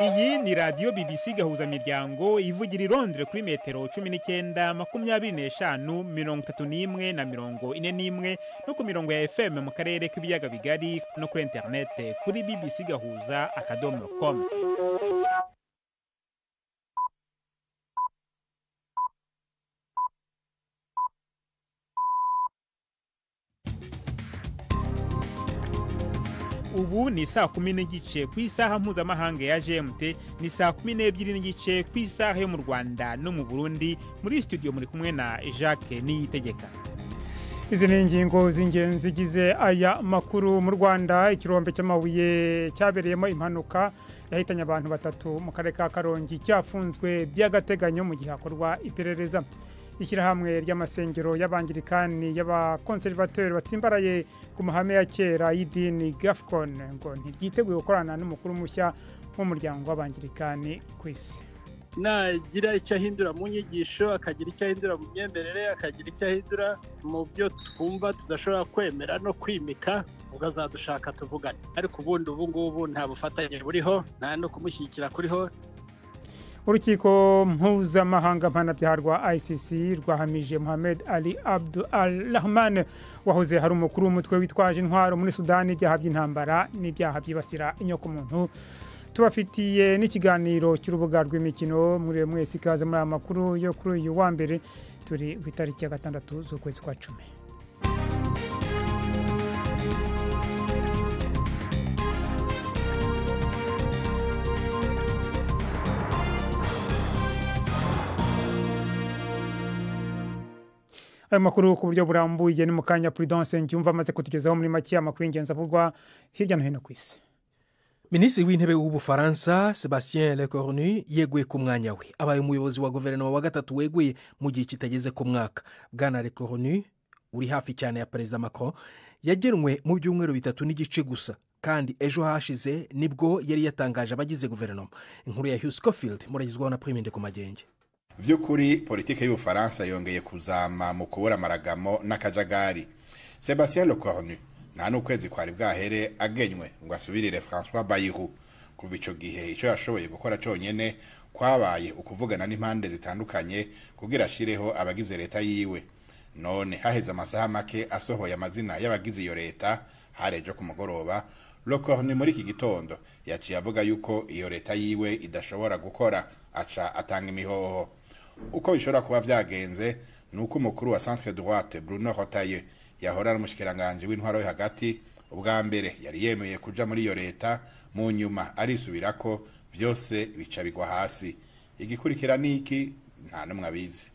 Iyi ni radiyo BBC Gahuzamiryango ivugira i Londres kuri metero 19, 25, 31 na 41, no ku mirongo ya FM mu karere k'ibiyaga bigari, no kuri interinete kuri bbcgahuza.com. Ubu ni 10:30 ku isaha mpuzamahanga ya GMT, ni 12:30 ku isaha yo mu Rwanda no mu Burundi. Muri studio muri kumwe na Jacques Niyitegeka. Izi ni ingingo z'ingenzi zigize aya makuru. Mu Rwanda, ikirombe cy'amabuye cyabereyemo impanuka yahitanye abantu batatu mu karere ka Karongi cyafunzwe by'agateganyo mu gihe hakorwa iperereza. Ishyirahamwe ry'amasengero y'abangirikani y'abakonservateri batsimbaraye ku mahame ya kera y'idini GAFCON ngo ntiryiteguye gukorana n'umukuru mushya w'umuryango w'abangirikani ku isi. Nagira icyo ahindura mu nyigisho, akagira icyo ahindura mu myemerere, akagira icyo ahindura mu byo twumva tudashobora kwemera no kwimika, ukazadushaka tuvugane. Ariko ubundi ubu ngubu nta bufatanye buriho, nta no kumushyigikira kuriho. Urukiko mpuzamahanga mpanabyaha rwa ICC rwahamije Mohamed Ali Abdu Al-Rahman wahoze hari umukuru w'umutwe witwaje intwaro muri Sudani ibyaha by'intambara n'ibyaha byibasira inyokomuntu. Tubafitiye n'ikiganiro cy'urubuga rw'imikino. Muri mwese ikaze muri aya makuru yo kuri uyu wa mbere, turi ku itariki ya 6 z'ukwezi kwa 10. Ayo makuru ku buryo burambuye ni mu kanya. Prudence Njyumva amaze kutugezaho muri make amakuru y'ingenzi avugwa hirya no hino ku isi. Minisitiri w'Intebe w'Ubufaransa Sebastien Lecornu yeguye ku mwanya we, abaye umuyobozi wa guverinoma wa gatatu weguye mu gihe kitageze ku mwaka. Bwana Lecornu uri hafi cyane ya Perezida Macron yagenwe mu byumweru 3.5 gusa, kandi ejo hashize nibwo yari yatangaje abagize guverinoma. Inkuru ya Hugh Schofield muragizwaho na Prime Ndekomagenge. Vy'ukuri politike y'Ubufaransa yongeye kuzama mu kubura amaragamo n'akajagari. Sebastien Lecornu nta n'ukwezi kwari bwahere agenywe ngo asubirire François Bayrou. Kuva ico gihe ico yashoboye gukora conyene kwabaye ukuvugana n'impande zitandukanye kugira ashireho abagize leta yiwe. None haheze amasaha make asohoye amazina y'abagize iyo leta, hari ejo ku mugoroba. Lecornu muri iki gitondo yaciye avuga yuko iyo leta yiwe idashobora gukora, aca atanga imihoho. Uko bishobora kuba vyagenze nuko umukuru wa centre droite Bruno Retailleau yahora ari umushikiranganji w'intwaro yo hagati, ubwa mbere yari yemeye kuja muri iyo leta, mu nyuma arisubirako, vyose bica bigwa hasi. Igikurikira niki nta n'umwe abizi.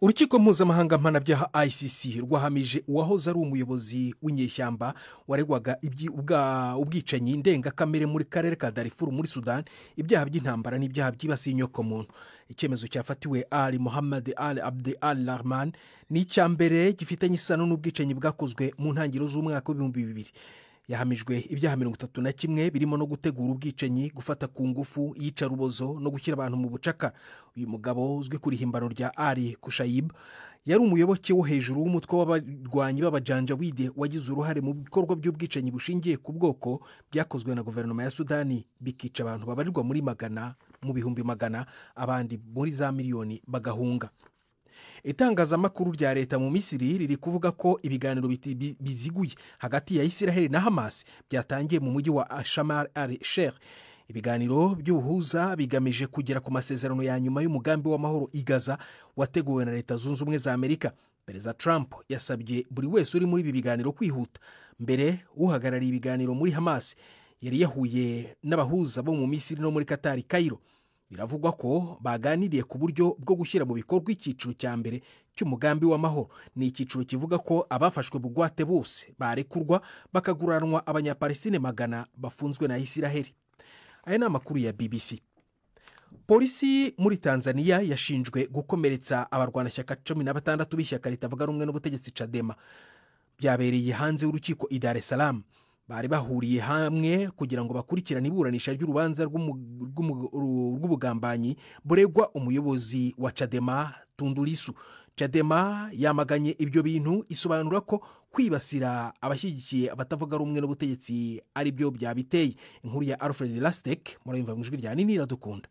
Urukiko mpuzamahanga mpanabyaha ICC rwahamije uwahoze ari umuyobozi w'inyeshyamba waregwaga ubwicanyi ndengakamere muri karere ka Darfur muri Sudan ibyaha by'intambara n'ibyaha byibasiye inyokomuntu. Icyemezo cyafatiwe Ali Mohamed Ali Abd Al-Rahman ni icya mbere gifitanye isano n'ubwicanyi bwakozwe mu ntangiriro z'umwaka w'2000. Yahamijwe ibyaha 31 birimo no gutegura ubwicanyi, gufata ku ngufu, iyicarubozo no gushyira abantu mu bucaka. Uyu mugabo uzwi ku rihimbano rya Ali Kushayib yari umuyoboke wo hejuru w'umutwe w'abarwanyi b'abajanjawide wagize uruhare mu bikorwa by'ubwicanyi bushingiye ku bwoko byakozwe na guverinoma ya Sudani, bikica abantu babarirwa muri magana mu bihumbi magana, abandi muri za miliyoni bagahunga. Itangazamakuru rya leta mu Misiri riri kuvuga ko ibiganiro biziguye hagati ya Isiraheli na Hamas byatangiye mu mujyi wa Sharm el-Sheikh. Ibiganiro by'ubuhuza bigamije kugera ku masezerano ya nyuma y'umugambi w'amahoro i Gaza wateguwe na Leta Zunze Ubumwe za Amerika. Perezida Trump yasabye buri wese uri muri ibi biganiro kwihuta. Mbere uhagarariye ibiganiro muri Hamas yari yahuye n'abahuza bo mu Misiri no muri Qatar Cairo. Biravugwa ko baganiriye ku buryo bwo gushyira mu bikorwa icyiciro cya mbere cy'umugambi w'amahoro. Ni icyiciro kivuga ko abafashwe bugwate bose barekurwa bakaguranwa abanyapalestine 100 bafunzwe na Isiraheli. Aya ni amakuru ya BBC. Polisi muri Tanzania yashinjwe gukomeretsa abarwanashyaka 16 b'ishyaka ritavuga rumwe n'ubutegetsi Chadema. Byabereye hanze y'urukiko i Dar es Salaam. Bari bahuriye hamwe kugira ngo bakurikirane iburanisha ry'urubanza rw'ubugambanyi buregwa umuyobozi wa Chadema Tundu Lissu. Chadema yamaganye ibyo bintu, isobanura ko kwibasira abashyigikiye abatavuga rumwe n'ubutegetsi ari byo byabiteye. Inkuru ya Alfred Lastek murayumva mu ijwi rya Nini Iradukunda.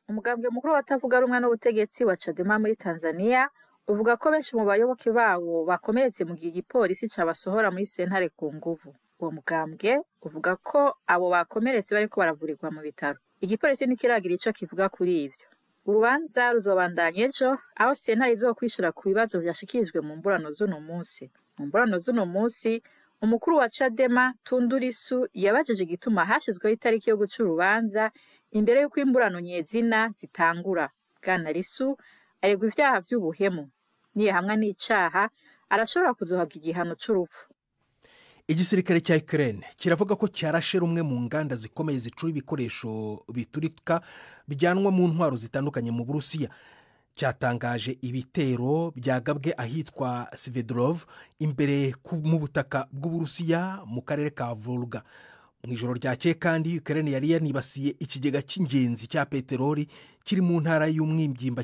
Umugambwe mukuru w'abatavuga rumwe n'ubutegetsi wa Chadema muri Tanzania uvuga ko benshi mu bayoboke bawo bakomeretse mu gihe igipolisi cabasohora muri sentare ku nguvu. Uwo mugambwe uvuga ko abo bakomeretse bariko baravurirwa mu bitaro. Igipolisi ntikiragira ico kivuga kuri ivyo. Urubanza ruzobandanya ejo, aho sentare izokwishura ku bibazo vyashikirijwe mu mburano z'uno munsi. Mu mburano z'uno munsi, umukuru wa Chadema Tundu Lissu yabajije igituma hashizweho itariki yo guca urubanza imbere y'uko imburano nyezina zitangura. Bwana Lissu aregwa ivyaha vy'ubuhemu. Niyahamwa n'icaha, arashobora kuzohabwa igihano c'urupfu. Igisirikare cya Ukraine kiravuga ko cyarashe rumwe mu nganda zikomeye zicura ibikoresho biturika bijyanwa mu ntwaro zitandukanye mu Burusiya. Cyatangaje ibitero byagabwe ahitwa Sverdlov imbere mu butaka bw'Uburusiya mu karere ka Volga. Mu ijoro ryakeye kandi Ukraine yari yanibasiye ikigega cy'ingenzi cya peteroli kiri mu ntara y'umwimbyimba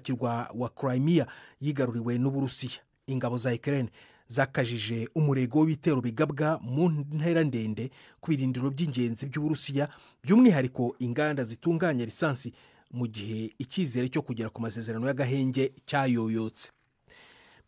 wa Crimea yigaruriwe n'Uburusiya. Ingabo za Ukraine zakajije umurego w'ibitero bigabwa mu ntera ndende ku birindiro by'ingenzi by'Uburusiya, by'umwihariko inganda zitunganya lisansi, mu gihe icyizere cyo kugera ku masezerano y'agahenge cyayoyotse.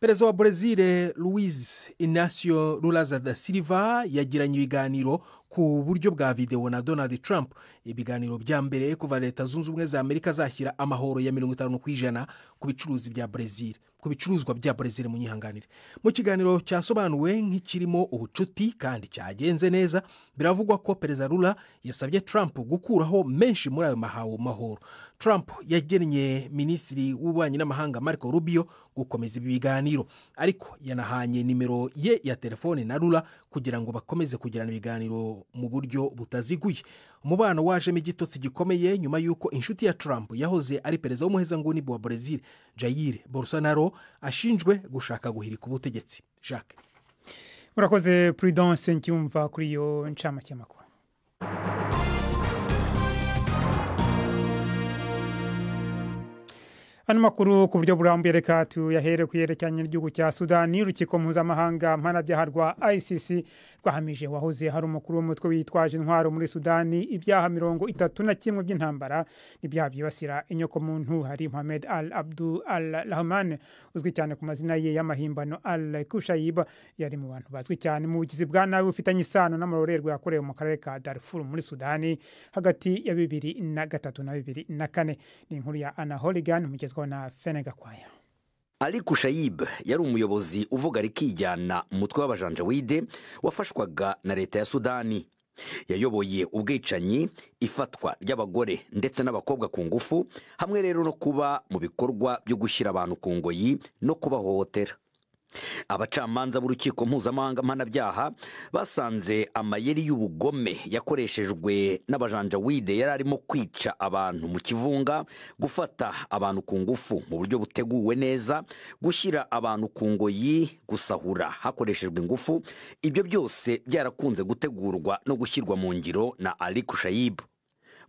Perezida wa Brezil Luiz Inacio Lula da Silva yagiranye ibiganiro ku buryo bwa videwo na Donald Trump, ibiganiro bya mbere kuva Leta Zunze Ubumwe za Amerika zashyira amahoro ya 50% ku bicuruzi bya Brezil, ku bicuruzwa bya Brezil mu nyihanganire. Mu kiganiro cyasobanuwe nk'ikirimo ubucuti kandi cyagenze neza, biravugwa ko Perezida Lula yasabye Trump gukuraho menshi muri ayo mahoro. Trump yagennye Minisitiri w'Ububanyi n'Amahanga Marco Rubio gukomeza ibi biganiro, ariko yanahanye nimero ye ya telefone na Lula kugira ngo bakomeze kugirana ibiganiro mu buryo butaziguye. Umubano wajemo igitotsi gikomeye nyuma y'uko inshuti ya Trump yahoze ari perezida w'umuhezanguni wa Brezil Jair Bolsonaro ashinjwe gushaka guhirika ubutegetsi. Jacques. Urakoze Prudence Ncyumva kuri iyo ncamake y'amakuru. Ano makuru ku buryo burambuye reka tuyahere ku yerekeranye n'igihugu cya Sudani. Urukiko mpuzamahanga mpanabyaha rwa ICC rwahamije wahoze hari umukuru w'umutwe witwaje intwaro muri Sudani ibyaha 31 by'intambara n'ibyaha byibasira inyokomuntu. Hari Mohamed Al Abdu Al Rahman uzwi cyane ku mazina ye y'amahimbano Al Kushayib, yari mu bantu bazwi cyane mu bugizi bwa nabi bufitanye isano n'amarorerwa yakorewe mu karere ka Darfur muri Sudani hagati ya 2003 na 2004. Ni inkuru ya Anna Holigan mugezwa na Fenega Kwaya. Ali Kushayib yari umuyobozi uvuga rikijyana umutwe w'abajanjawide wafashwaga na leta ya Sudani. Yayoboye ubwicanyi, ifatwa ry'abagore ndetse n'abakobwa ku ngufu, hamwe rero no kuba mu bikorwa byo gushyira abantu ku ngoyi no kubahohotera. Abacamanza b'urukiko mpuzamahanga mpanabyaha basanze amayeri y'ubugome yakoreshejwe n'abajanjawide yari arimo kwica abantu mu kivunga, gufata abantu ku ngufu mu buryo buteguwe neza, gushyira abantu ku ngoyi, gusahura hakoreshejwe ingufu. Ibyo byose byarakunze gutegurwa no gushyirwa mu ngiro na Ali Kushayib.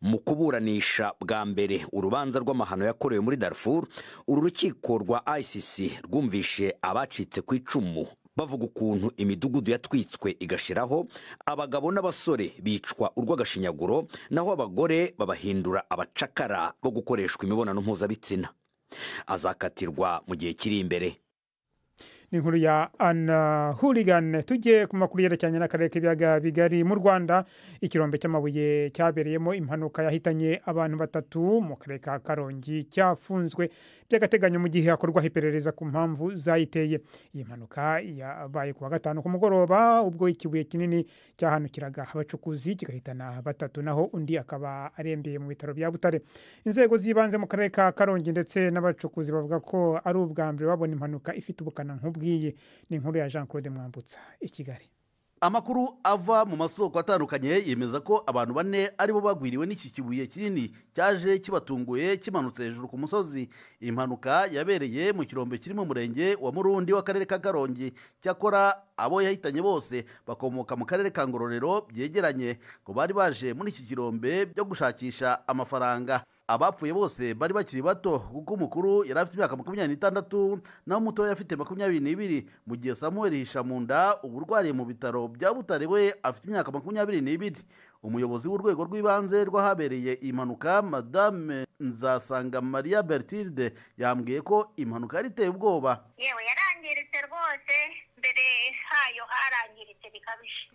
Mu kuburanisha bwa mbere urubanza rw'amahano yakorewe muri Darfur, uru rukiko rwa ICC rwumvishe abacitse ku icumu bavuga ukuntu imidugudu yatwitswe igashiraho, abagabo n'abasore bicwa urw'agashinyaguro, naho abagore babahindura abacakara bo gukoreshwa imibonano mpuzabitsina. Azakatirwa mu gihe kiri imbere. Ni inkuru ya Anna Hooligan. Tujye ku makuru yerekeranye n'akarere k'ibiyaga bigari. Mu Rwanda, ikirombe cy'amabuye cyabereyemo impanuka yahitanye abantu batatu mu karere ka Karongi cyafunzwe by'agateganyo mu gihe hakorwa iperereza ku mpamvu zayiteye. Iyi mpanuka yabaye ku wa gatanu ku mugoroba ubwo ikibuye kinini cyahanukiraga abacukuzi kigahitana batatu, naho undi akaba arembeye mu bitaro bya Butare. Inzego z'ibanze mu karere ka Karongi ndetse n'abacukuzi bavuga ko ari ubwa mbere babona impanuka ifite ubukana nk'ubwiye. Ni inkuru ya Jean Claude Mwambutsa i Kigali. Amakuru ava mu masoko atandukanye yemeza ko abantu bane aribo bagwiriwe n'iki kibuye kinini cyaje kibatunguye kimanutse hejuru ku musozi. Impanuka yabereye mu kirombe kiri mu murenge wa Murundi w'akarere ka Karongi. Cyakora abo yahitanye bose bakomoka mu karere ka Ngororero byegeranye, ngo bari baje muri iki kirombe byo gushakisha amafaranga. Abapfuye bose bari bakiri bato, kuko umukuru yari afite imyaka 26 naho umutoya afite 22, mu gihe Samuel Hishamunda ubu urwariye mu bitaro bya Butare we afite imyaka 22. Umuyobozi w'urwego rw'ibanze rw'ahabereye impanuka, Madame Nzasanga Maria Bertilde, yambwiye ko impanuka yari iteye ubwoba. Yewe, yarangiritse rwose, mbere hayo harangiritse bikabije.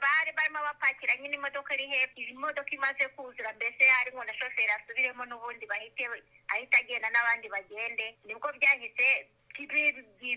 Bari barimo bapakira nyine imodoka iri hepfo, imodoka imaze kuzura, mbese harimo na shoferi asubiremo n'ubundi bahite ahita agenda n'abandi bagende, nibwo byahise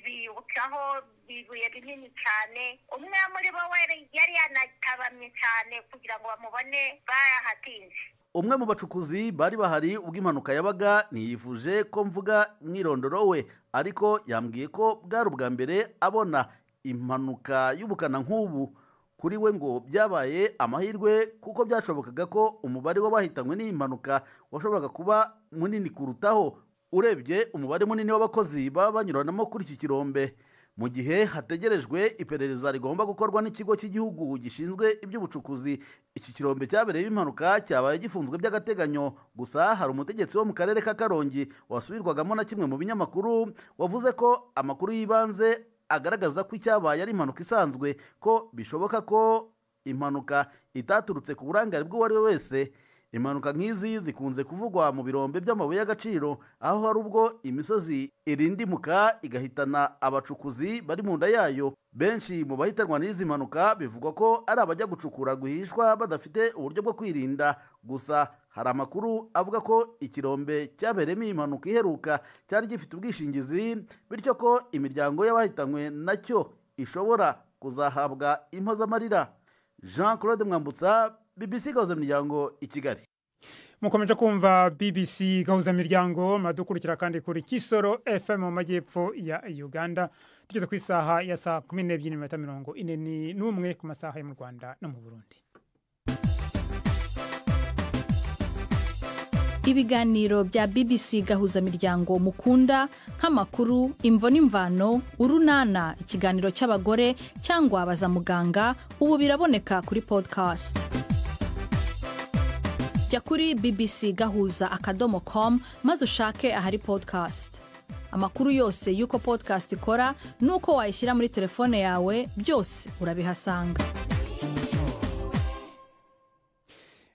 bibukaho ibibuye binini cyane. Umwe muri bo we yari yanatabamye cyane kugira ngo bamubone, bayahatinze. Umwe mu bacukuzi bari bahari ubwo impanuka yabaga ntiyifuje ko mvuga mwirondoro we, ariko yambwiye ko bwari ubwa mbere abona impanuka y'ubukana nk'ubu. Kuri we ngo byabaye amahirwe, kuko byashobokaga ko umubare w'abahitanywe n'iyi mpanuka washoboraga kuba munini kurutaho, urebye umubare munini w'abakozi baba banyuranamo kuri iki kirombe. Mu gihe hategerejwe iperereza rigomba gukorwa n'ikigo cy'igihugu gishinzwe iby'ubucukuzi, iki kirombe cyabereyemo impanuka cyabaye gifunzwe by'agateganyo. Gusa hari umutegetsi wo mu karere ka Karongi wasubirwagamo na kimwe mu binyamakuru wavuze ko amakuru y'ibanze agaragaza ko icyabaye ari impanuka isanzwe, ko bishoboka ko impanuka itaturutse ku burangare bw'uwo ari we wese. Impanuka nk'izi zikunze kuvugwa mu birombe by'amabuye y'agaciro, aho hari ubwo imisozi irindimuka igahitana abacukuzi bari mu nda yayo. Benshi mu bahitanwa n'izi mpanuka bivugwa ko ari abajya gucukura rwihishwa badafite uburyo bwo kwirinda. Gusa hari amakuru avuga ko ikirombe cyabereyemo iyi mpanuka iheruka cyari gifite ubwishingizi, bityo ko imiryango y'abahitanywe nacyo ishobora kuzahabwa impozamarira. Jean Claude Mwambutsa, BBC Gahuzamiryango i Kigali. Mukomeje kumva BBC Gahuzamiryango, muradukurikira kandi kuri Kisoro FM mu majyepfo ya Uganda. Tugeze ku isaha ya saa 12:41 ku masaha yo mu Rwanda no mu Burundi. Ibiganiro bya BBC Gahuzamiryango mukunda nk'amakuru, imvo n'imvano, urunana, ikiganiro cy'abagore cyangwa baza muganga, ubu biraboneka kuri podcast. Jya kuri bbcgahuza.com maze ushake ahari podcast. Amakuru yose y'uko podcast ikora n'uko wayishyira muri telefone yawe byose urabihasanga.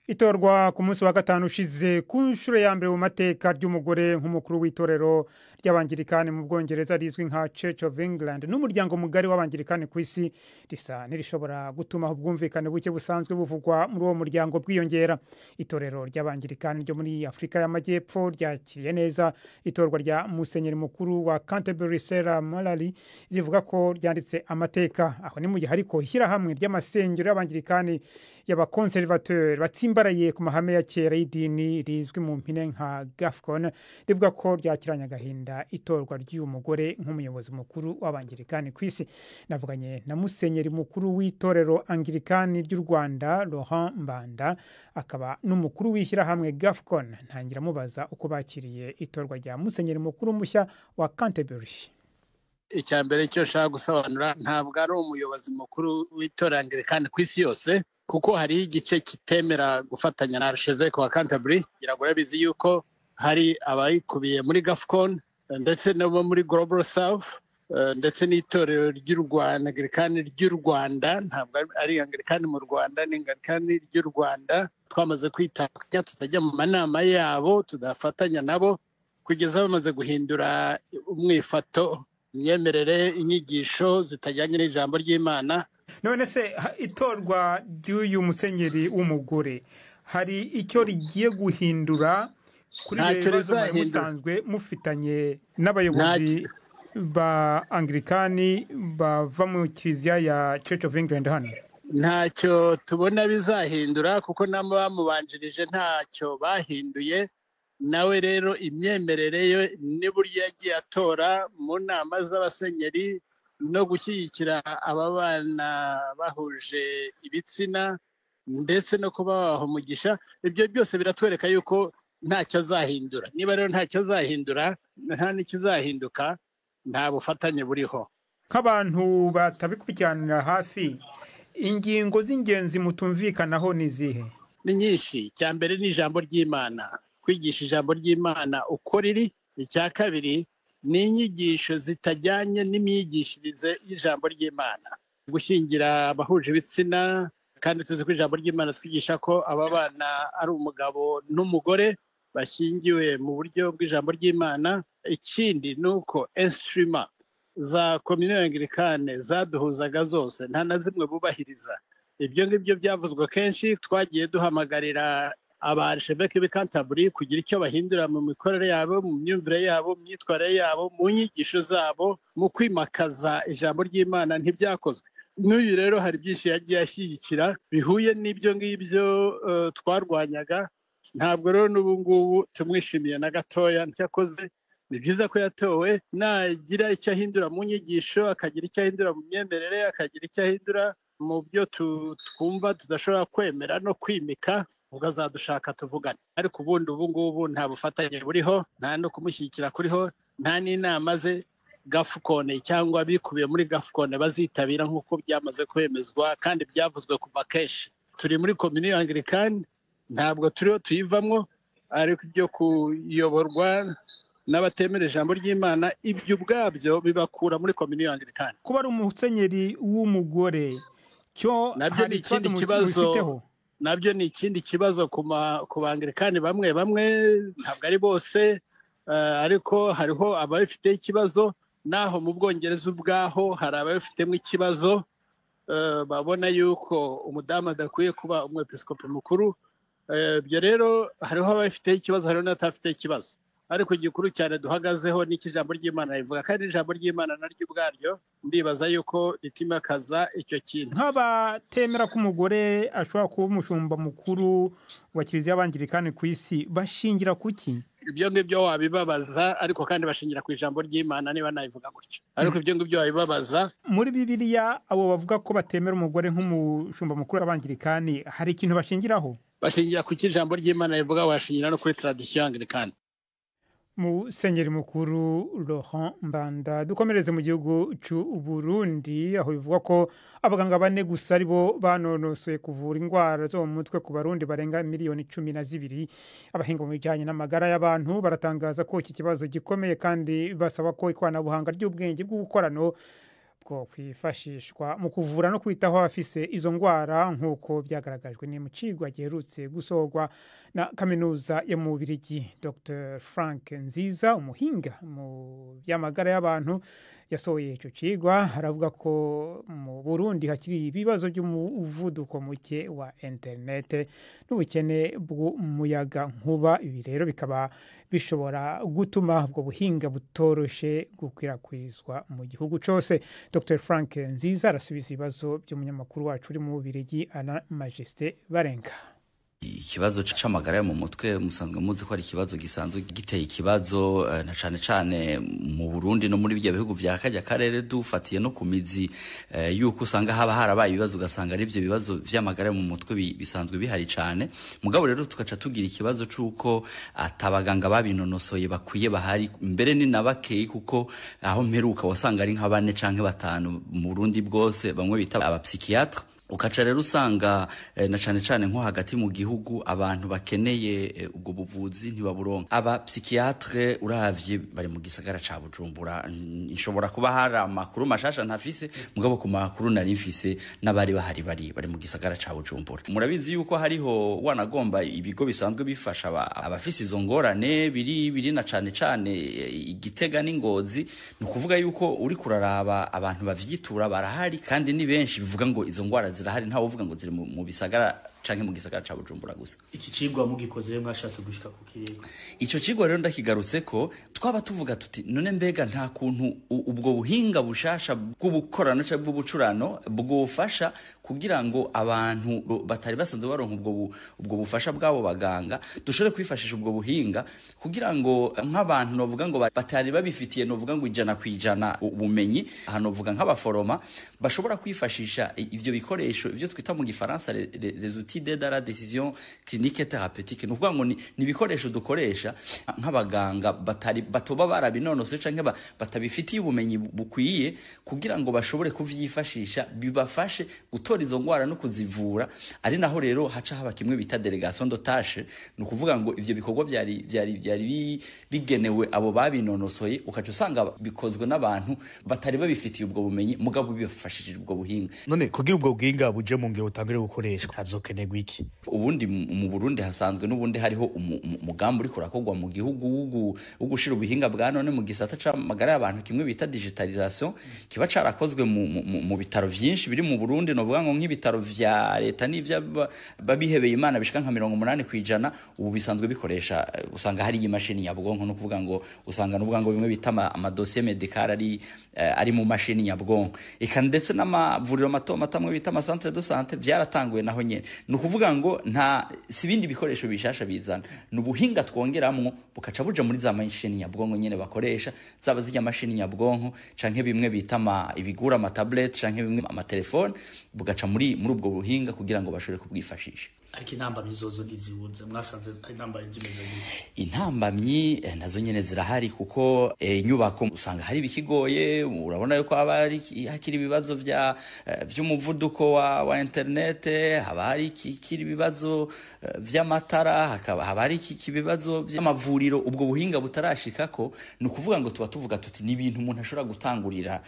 Itorwa ku munsi wa gatanu ushize ku nshuro ya mbere mu mateka ry'umugore nk'umukuru w'itorero ry'abangirikani mu Bwongereza rizwi nka Church of England n'umuryango mugari w'abangirikani ku isi, risa nirishobora gutuma ubwumvikane buke busanzwe buvugwa muri uwo muryango bwiyongera. Itorero ry'abangirikani ryo muri Afurika y'Amajyepfo ryakiriye neza itorwa rya Musenyeri mukuru wa Canterbury Sarah Malali, rivuga ko ryanditse amateka. Aho ni mu gihe ariko ishyirahamwe ry'amasengero y'abangirikani y'abakonservateur batsimbaraye ku mahame ya kera y'idini rizwi mu mpine nka GAFCON rivuga ko ryakiranye agahinda itorwa ry'uyu mugore nk'umuyobozi mukuru w'abangirikani ku isi. Navuganye na Musenyeri mukuru w'itorero Anglikani ry'u Rwanda Laurent Mbanda, akaba n'umukuru w'ishyirahamwe GAFCON, ntangira mubaza uko bakiriye itorwa rya Musenyeri mukuru mushya wa Canterbury. Icya mbere cyo nshaka gusobanura, ntabwo ari umuyobozi mukuru w'itorero Anglikani ku isi yose, kuko hari igice kitemera gufatanya na Archevêque wa Canterbury. Ngira ngo urabizi yuko hari abayikubiye muri GAFCON ndetse n'abo muri Global South, ndetse n'itorero ry'u Rwanda Anglikani ry'u Rwanda, ntabwo ari Anglikani mu Rwanda, ni Anglikani ry'u Rwanda. Twamaze kwitandukanya, tutajya mu manama yabo, tudafatanya nabo kugeza bamaze guhindura umwifato, imyemerere, inyigisho zitajyanye n'ijambo ry'Imana. None se itorwa ry'uyu musenyeri w'umugore hari icyo rigiye guhindura kuri ibibazo mwari musanzwe mufitanye n'abayobozi ba Anglikani bava mu kiliziya ya Church of England hano? Ntacyo tubona bizahindura, kuko nabo bamubanjirije ntacyo bahinduye. Nawe rero imyemerere ye n'uburyo yagiye atora mu nama z'abasenyeri no gushyigikira aba bana bahuje ibitsina ndetse no kubaha umugisha, ibyo byose biratwereka yuko ntacyo azahindura. Niba rero ntacyo azahindura, nta n'ikizahinduka, nta bufatanye buriho. Nk'abantu batabikurikiranira hafi, ingingo z'ingenzi mutumvikanaho ni izihe? Ni nyinshi. Icya mbere ni ijambo ry'Imana. kwigisha ijambo ry'Imana uko riri. Icya kabiri ni inyigisho zitajyanye n'imyigishirize y'ijambo ry'Imana, gushyingira abahuje ibitsina, kandi tuzi ko ijambo ry'Imana twigisha ko aba bana ari umugabo n'umugore bashyingiwe mu buryo bw'ijambo ry'Imana. Ikindi ni uko instrument za Communion Anglicane zaduhuzaga zose nta na zimwe bubahiriza. Ibyo ngibyo byavuzwe kenshi, twagiye duhamagarira abarsheveke b'i Canterbury kugira icyo bahindura mu mikorere yabo, mu myumvire yabo, mu myitwarire yabo, mu nyigisho zabo, mu kwimakaza ijambo ry'Imana, ntibyakozwe. N'uyu rero hari byinshi yagiye ashyigikira bihuye n'ibyo ngibyo twarwanyaga. Ntabwo rero n'ubu ngubu tumwishimiye na gatoya. Cyakoze ni byiza ko yatowe, nagira icyo ahindura mu nyigisho, akagira icyo ahindura mu myemerere, akagira icyo ahindura mu byo twumva tudashobora kwemera no kwimika, ubwo azadushaka tuvugane. Ariko ubundi ubu ngubu nta bufatanye buriho, nta no kumushyigikira kuriho, nta n'inama ze Gafukone cyangwa bikubiye muri Gafukone bazitabira nk'uko byamaze kwemezwa kandi byavuzwe kuva kenshi. Turi muri Communion Anglicane, ntabwo turiho tuyivamwo, ariko ibyo kuyoborwa n'abatemera ijambo ry'Imana ibyo ubwabyo bibakura muri Communion Anglicane. Kuba ari umusenyeri w'umugore cyo nabyo ni ikindi kibazo, nabyo ni ikindi kibazo ku Banglikani bamwe bamwe, ntabwo ari bose, ariko hariho ababifite ikibazo. Naho mu Bwongereza ubwaho hari ababifitemo ikibazo, babona yuko umudamu adakwiye kuba umwepiskopi mukuru. Ibyo rero hariho ababifite ikibazo, hariho n'abatafite ikibazo. Ariko igikuru cyane duhagazeho ni ijambo ry'Imana rivuga, kandi ijambo ry'Imana naryo ubwaryo ndibaza yuko ritimakaza icyo kintu. Nk'abatemera ko umugore ashobora kuba umushumba mukuru wa Kiliziya y'Abangilikani ku isi bashingira kuki? Ibyo ngibyo wabibabaza, ariko kandi bashingira ku ijambo ry'Imana niba nabivuga gutyo. Ariko ibyo ngibyo wabibabaza. Muri Bibiliya abo bavuga ko batemera umugore nk'umushumba mukuru w'Abangilikani hari ikintu bashingiraho? Bashingira ku ijambo ry'Imana rivuga, washingira no kuri tradition anglikane. Musenyeri mukuru Laurent Mbanda. Dukomereze mu gihugu cy'u Burundi, aho bivugwa ko abaganga bane gusa aribo banonosoye kuvura indwara zo mu mutwe ku Barundi barenga miliyoni 12. Abahinga mu bijyanye n'amagara y'abantu baratangaza ko iki kibazo gikomeye, kandi basaba ko ikoranabuhanga ry'ubwenge bw'ubukorano bwo kwifashishwa mu kuvura no kwitaho abafise izo ndwara, nk'uko byagaragajwe ni mu cigwa giherutse gusohorwa na kaminuza yo mu Bubiligi. Dr Frank Nziza, umuhinga mu by'amagara y'abantu yasohoye ico cigwa, aravuga ko mu Burundi hakiri ibibazo by'umuvuduko muke wa internet n'ubukene bw'umuyaga nkuba. Ibi rero bikaba bishobora gutuma ubwo buhinga butoroshe gukwirakwizwa mu gihugu cose. Dr Frank Nziza arasubiza ibibazo by'umunyamakuru wacu uri mu Bubiligi, Alain Majesté Barenga. Ikibazo c'amagara yo mu mutwe musanzwe muzi ko ari ikibazo gisanzwe giteye ikibazo, na cane cane mu Burundi no muri bya bihugu vya kajya karere, dufatiye no ku mizi yuko usanga haba harabaye ibibazo, ugasanga ari byo bibazo vy'amagara yo mu mutwe bisanzwe bihari cane. Mugabo rero tukaca tugira ikibazo c'uko atabaganga babinonosoye bakwiye bahari, mbere ni nabakeye, kuko aho mperuka wasanga ari nka 4 canke 5 mu Burundi bwose, bamwe bita abapsychiatre. Ukaca rero usanga na cane cane nko hagati mu gihugu abantu bakeneye ubwo buvuzi ntibaburonka. Aba psychiatre uravye bari mu gisagara ca Bujumbura, nshobora kuba hari amakuru mashasha ntafise, mugabo ku makuru nari mfise n'abari bahari bari mu gisagara ca Bujumbura. Murabizi yuko hariho wanagomba ibigo bisanzwe bifasha abafise izo ngorane biri na cane cane Igitega n'Ingozi. Ni ukuvuga yuko uri kuraraba abantu bavyitura barahari kandi ni benshi, bivuga ngo izo ngwara zirahari, ntawe uvuga ngo ziri mu bisagara canke mu gisagara ca Bujumbura gusa. Iki cigwa mugikoze mwashatse gushika ku kirego? Ico cigwa rero ndakigarutse ko twaba tuvuga tuti none mbega nta kuntu ubwo buhinga bushasha bw'ubukorano canke bw'ubucurano bwofasha kugira ngo abantu batari basanzwe baronka ubwo bufasha bwabo baganga, dushobore kwifashisha ubwo buhinga kugira ngo nk'abantu novuga ngo batari babifitiye novuga ngo 100% ubumenyi, aha novuga nk'abaforoma bashobora kwifashisha ivyo bikoresho, ivyo twita mu gifaransa les outils outils d'aide à la décision clinique et thérapeutique. Ni ukuvuga ngo ni ibikoresho dukoresha nk'abaganga batari batoba barabinonosoye canke batabifitiye ubumenyi bukwiye, kugira ngo bashobore kuvyifashisha bibafashe gutora izo ngwara no kuzivura. Ari naho rero haca haba kimwe bita délégation de tâche, ni ukuvuga ngo ivyo bikorwa byari bigenewe abo babinonosoye, ukaca usanga bikozwe n'abantu batari babifitiye ubwo bumenyi, mugabo bibafashije ubwo buhinga. None kugira ubwo buhinga buje mu ngiro butangire gukoreshwa hazokenerwa iki? Ubundi mu Burundi hasanzwe n'ubundi hariho umugambi uriko urakorwa mu gihugu wo gushira ubuhinga bwa none mu gisata c'amagara y'abantu, kimwe bita digitalisation, kiba carakozwe mu bitaro vyinshi biri mu Burundi. Novuga ngo nk'ibitaro vya leta n'ivy'abihebeye Imana bishika nka 80% ubu bisanzwe bikoresha, usanga hari imashini nyabwonko. No kuvuga ngo usanga n'ubwa ngo bimwe bita amadosiye medical ari mu mashini nyabwonko, eka ndetse n'amavuriro mato mato amwe bita amacentre de santé byaratanguye naho nyene. Ni ukuvuga ngo nta si ibindi bikoresho bishasha bizana, ni ubuhinga twongeramwo bukaca buja muri za mashini nyabwonko nyene bakoresha, zaba zijya mashini nyabwonko canke bimwe bita ibigura ama tablet canke bimwe ama telefone, bugaca muri ubwo buhinga kugira ngo bashobore kubwifashisha. Ariko intambamyi zozo ntizibuze, mwasanze intambamyi zimeze gute? Intambamyi nazo nyene zirahari, kuko inyubako usanga hari bikigoye. Urabona yuko haba hakiri ibibazo vy'umuvuduko wa internet, haba hari kiri ibibazo vy'amatara, hakaba haba hari ibibazo vy'amavuriro ubwo buhinga butarashikako. Ni ukuvuga ngo tuba tuvuga tuti ni ibintu umuntu ashobora gutangurira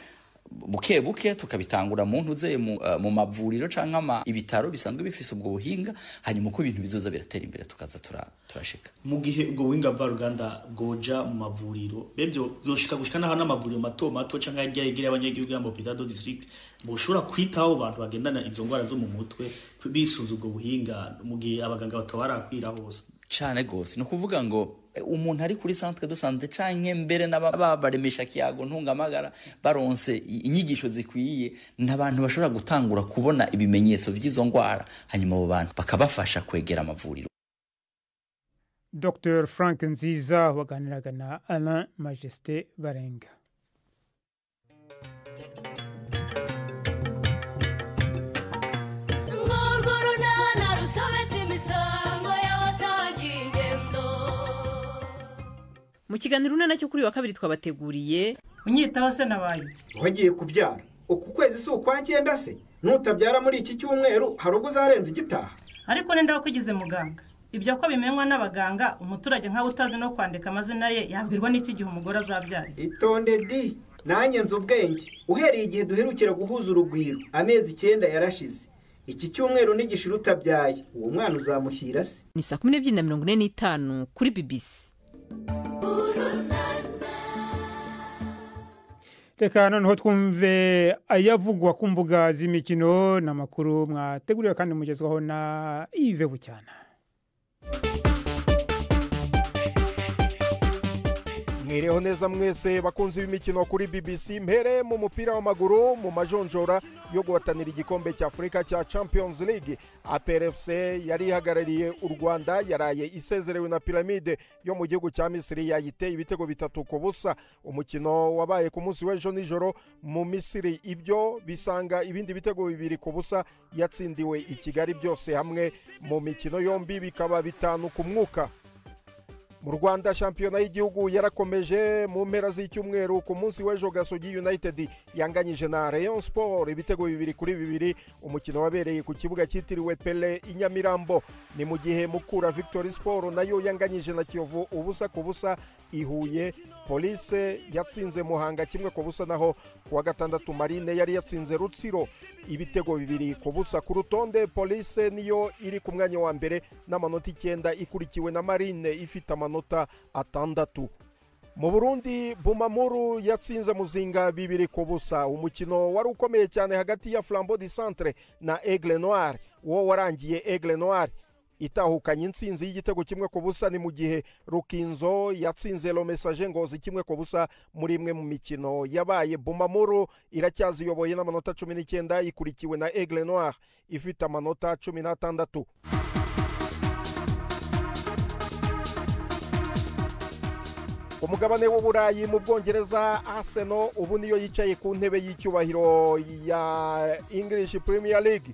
buke buke, tukabitangura mu ntuze mu mavuriro canke ibitaro bisanzwe bifise ubwo buhinga, hanyuma uko ibintu bizoza biratera imbere tukaza turashika. Mu gihe ubwo buhinga mvaruganda bwoja mu mavuriro, bebyo byoshika gushika naho n'amavuriro mato mato canke ajya yegereye abanyagihugu ya hôpital de district, boshobora kwitaho abantu bagendana izo ngwara zo mu mutwe bisunze ubwo buhinga, mu gihe abaganga batabarakwira hose? Cane gose. Ni ukuvuga ngo umuntu ari kuri centre de santé canke mbere n'ababaremesha kiyago ntungamagara baronse inyigisho zikwiye, n'abantu bashobora gutangura kubona ibimenyetso vy'izo ngwara, hanyuma abo bantu bakabafasha kwegera amavuriro. Dr Frank Nziza waganiraga na Alain Majesté Barenga. Mu kiganiro Urunana cyo kuri wa kabiri twabateguriye: Unyitaho se nabaye iki? Wagiye kubyara uku kwezi si ukwa cyenda se? Nutabyara muri iki cyumweru hari ubwo uzarenza igitaha. Ariko ninde wakugize muganga? Ibyo ko bimenywa n'abaganga, umuturage nkawe utazi no kwandika amazina ye yabwirwa n'iki gihe umugore azabyara? Itonde di, nanjye nzi ubwenge. Uhereye igihe duherukira guhuza urugwiro, amezi 9 yarashize. Iki cyumweru nigishira utabyaye, uwo mwana uzamushyira se? Ni saa 12:45 kuri BBC. Reka noneho twumve ayavugwa ku mbuga z'imikino n'amakuru mwateguriwe kandi mugezwaho na Yves Bucyana. Mwireho neza mwese bakunzi b'imikino kuri BBC. Mpere mu mupira w'amaguru mu majonjora yo guhatanira igikombe cya Afurika cya Champions League. APR FC yari ihagarariye u Rwanda yaraye isezerewe na Pyramide yo mu gihugu cya Misiri, yayiteye ibitego 3-0. Umukino wabaye ku munsi w'ejo nijoro mu Misiri, ibyo bisanga ibindi bitego 2-0 yatsindiwe i Kigali, byose hamwe mu mikino yombi bikaba 5 ku mwuka. Mu Rwanda shampiyona y'igihugu yarakomeje mu mpera z'icyumweru. Ku munsi w'ejo Gasogi United yanganyije na Rayon Sport ibitego 2-2. Umukino wabereye ku kibuga cyitiriwe Pele i Nyamirambo. Ni mu gihe Mukura Victory Sport nayo yanganyije na Kiyovu 0-0 i Huye. Police yatsinze Muhanga 1-0, naho kuwa gatandatu Marine yari yatsinze Rutsiro ibitego 2-0. Ku rutonde Police niyo iri ku mwanya wa mbere n'amanota 9, ikurikiwe na Marine ifite amanota 6. Mu Burundi Bumamuru yatsinze Muzinga 2-0. Umukino wari ukomeye cyane hagati ya Flambeau du Centre na Aigle Noir, uwo warangiye Aigle Noir itahukanye intsinzi y'igitego 1-0. Ni mu gihe Rukinzo yatsinze Le Messager Ngozi 1-0 muri imwe mu mikino yabaye. Bumamuru iracyaziyoboye n'amanota 19, ikurikiwe na Aigle Noir ifite amanota 16. Umugabane w'Uburayi mu Bwongereza, Arsenal ubu niyo yicaye ku ntebe y'icyubahiro ya English Premier League.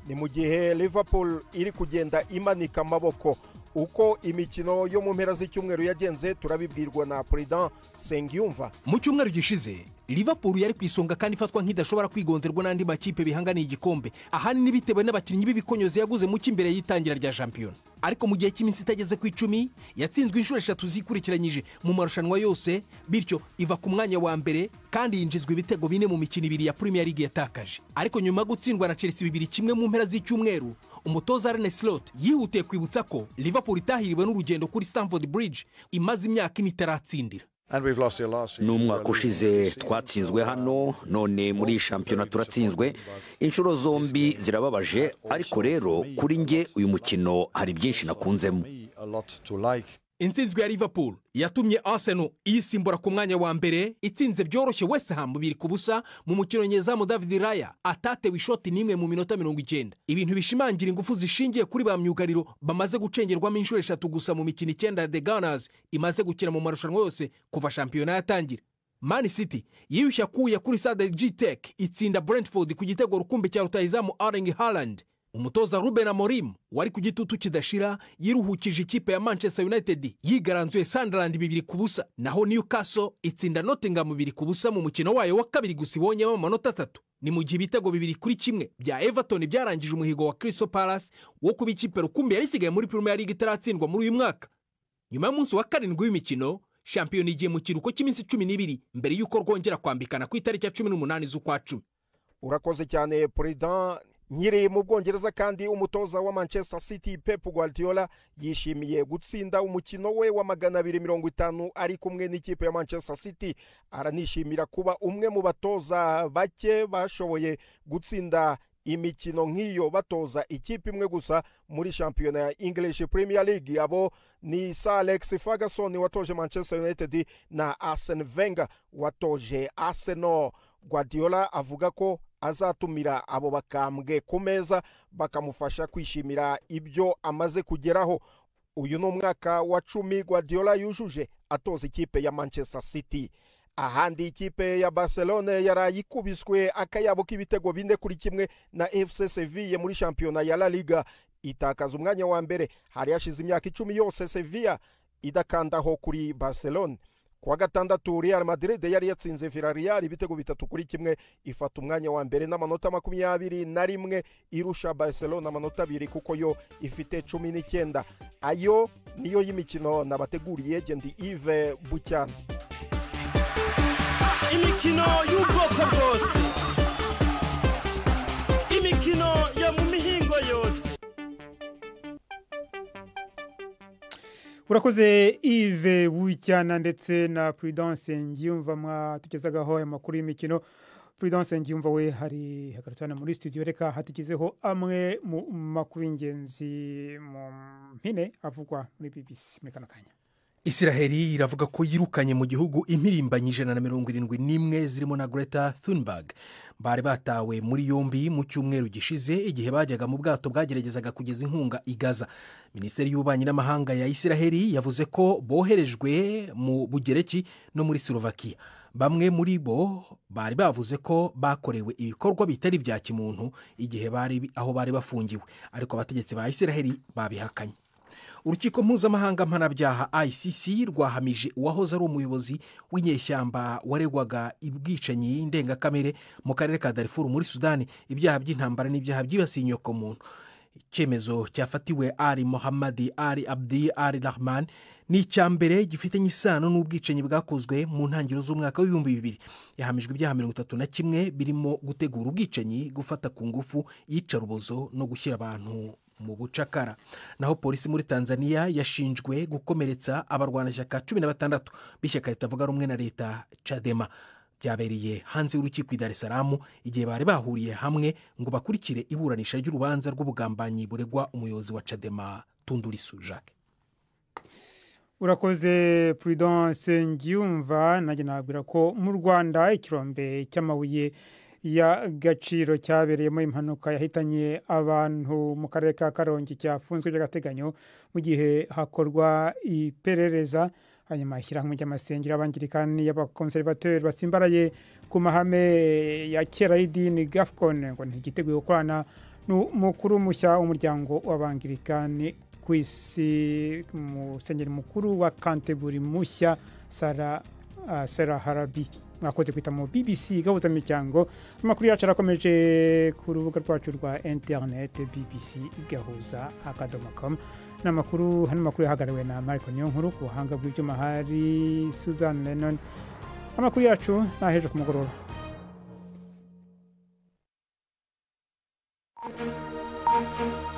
Ni mu gihe Liverpool iri kugenda imanika amaboko. Uko imikino yo mu mpera z'icyumweru yagenze turabibwirwa na Prudent Sengiyumva. Mu cyumweru gishize Liverpool yari ku isonga kandi ifatwa nk'idashobora kwigonderwa n'andi makipe bihanganiye igikombe, ahanini bitewe n'abakinnyi b'ibikonyozi yaguze mu cy'imbere y'itangira rya shampiyona. Ariko mu gihe cy'iminsi itageze ku 10 yatsinzwe inshuro 3 zikurikiranyije mu marushanwa yose, bityo iva ku mwanya wa mbere kandi yinjizwa ibitego 4 mu mikino 2 ya Premier League yatakaje. Ariko nyuma gutsindwa na Chelsea 2-1 mu mpera z'icyumweru, umutoza Arne Slot yihutiye kwibutsa ko Liverpool itahiriwe n'urugendo kuri Stamford Bridge imaze imyaka 4 itaratsindira. N'umwaka ushize twatsinzwe hano, none muri shampiyona turatsinzwe inshuro zombi, zirababaje. Ariko rero kuri nge uyu mukino hari byinshi nakunzemo. Intsinzwe ya Liverpool yatumye Arsenal iyisimbura ku mwanya wa mbere, itsinze byoroshye West Ham 2-0 mu mukino nyezamu David Raya atatewe ishoti n'imwe mu minota 90. Ibintu bishimangira ingufu zishingiye kuri ba myugariro bamaze gucengerwamo inshuro 3 gusa mu mikino 9 ya The Gunners imaze gukina mu marushanwa yose kuva shampiyona yatangira. Man City yiyushya kuya kuri stade G-Tech itsinda Brentford ku gitego rukumbi cya rutahizamu Erling Haaland. Umutoza Ruben Amorim wari ku gitutu kidashira yiruhukije ikipe ya Manchester United yigaranzuye Sunderland 2-0, naho Newcastle itsinda Nottingham 2-0 mu mukino wayo wa kabiri gusa ibonyemo amanota 3. Ni mu gihe ibitego 2-1 bya Everton byarangije umuhigo wa Crystal Palace wo kuba ikipe rukumbi yari isigaye muri Premier League itaratsindwa muri uyu mwaka. Nyuma y'umunsi wa 7 w'imikino, shampiyona igiye mu kiruhuko cy'iminsi 12 mbere y'uko rwongera kwambikana ku itariki ya 18 z'ukwa 10. Urakoze cyane Prudent. Nkiri mu Bwongereza kandi, umutoza wa Manchester City Pep Guardiola yishimiye gutsinda umukino we wa 250 ari kumwe n'ikipe ya Manchester City. Aranishimira kuba umwe mu batoza bake bashoboye gutsinda imikino nk'iyo batoza ikipe imwe gusa muri shampiyona ya English Premier League. Abo ni Sir Alex Ferguson watoje Manchester United na Arsene Wenger watoje Arsenal. Guardiola avuga ko azatumira abo bakambwe ku meza bakamufasha kwishimira ibyo amaze kugeraho. Uyu ni umwaka wa 10 Guardiola yujuje atoza ikipe ya Manchester City. Ahandi ikipe ya Barcelona yarayikubiswe akayabo k'ibitego 4-1 na FC Sevilla muri shampiyona ya La Liga, itakaza umwanya wa mbere. Hari hashize imyaka 10 yose Sevilla idakandaho kuri Barcelona. Kuwa gatandatu Real Madrid yari yatsinze Villarreal ibitego 3-1 ifata umwanya wa mbere n'amanota 21, irusha Barcelona amanota 2 kuko yo ifite 19. Ayo niyo y'imikino nabateguriye. Gendi Yves Bucyana. Imikino y'ubwoko bwose, imikino yo mu mihingo yose. Urakoze Yves Bucyana ndetse na Prudence Ngiyumva mwatugezagaho aya makuru y'imikino. Prudence Ngiyumva we hari hagarutse muri studio, reka hatugezeho amwe mu makuru y'ingenzi mu mpine avugwa muri BBC muri kano kanya. Isiraheli iravuga ko yirukanye mu gihugu impirimbanyi 171 zirimo na Greta Thunberg bari batawe muri yombi mu cyumweru gishize igihe bajyaga mu bwato bwageragezaga kugeza inkunga i Gaza. Minisiteri y'ububanyi n'amahanga ya Isiraheli yavuze ko boherejwe mu Bugereki no muri Slovakia. Bamwe muri bo bari bavuze ko bakorewe ibikorwa bitari bya kimuntu igihe bari aho bari bafungiwe, ariko abategetsi ba Isiraheli babihakanye. Urukiko mpuzamahanga mpanabyaha ICC rwahamije uwahoze ari umuyobozi w'inyeshyamba waregwaga ubwicanyi ndengakamere mu karere ka Darfur muri Sudani ibyaha by'intambara n'ibyaha byibasiye inyokomuntu. Icyemezo cyafatiwe Ali Mohammad Ali Abdi Ali Rahman ni icya mbere gifitanye isano n'ubwicanyi bwakozwe mu ntangiriro z'umwaka w'2000. Yahamijwe ibyaha 31 birimo gutegura ubwicanyi, gufata ku ngufu, iyicarubozo no gushyira abantu mu bucakara. Naho polisi muri Tanzania yashinjwe gukomeretsa abarwanashyaka 16 b'ishyaka ritavuga rumwe na leta Chadema. Byabereye hanze y'urukiko i Dar es Salaam igihe bari bahuriye hamwe ngo bakurikire iburanisha ry'urubanza rw'ubugambanyi buregwa umuyobozi wa Chadema Tundu Lissu Jacques. Urakoze Prudence Ngiyumva. Nanjye nabwira ko mu Rwanda ikirombe cy'amabuye ya gaciro cyabereyemo impanuka yahitanye abantu mu karere ka Karongi cyafunzwe by'agateganyo mu gihe hakorwa iperereza. Hanyuma ishyirahamwe ry'amasengero y'Abangirikani y'abakonservateri basimbaraye ku mahame ya kera y'idini GAFCON ngo ntigiteguye gukorana Ni umukuru mushya w'umuryango w'Abangirikani ku isi, musenyeri mukuru wa Canterbury mushya, Sarah Harabi. Mwakoze kwita mu BBC Gahuzamiryango. Amakuru yacu arakomeje ku rubuga rwacu rwa interineti, bbcgahuza.com. N'amakuru hano, amakuru yahagarariwe na Mariko Niyonkuru, ku buhanga bw'ibyuma hari Suzanne Lennon. Amakuru yacu naheje ku mugoroba. Thank you.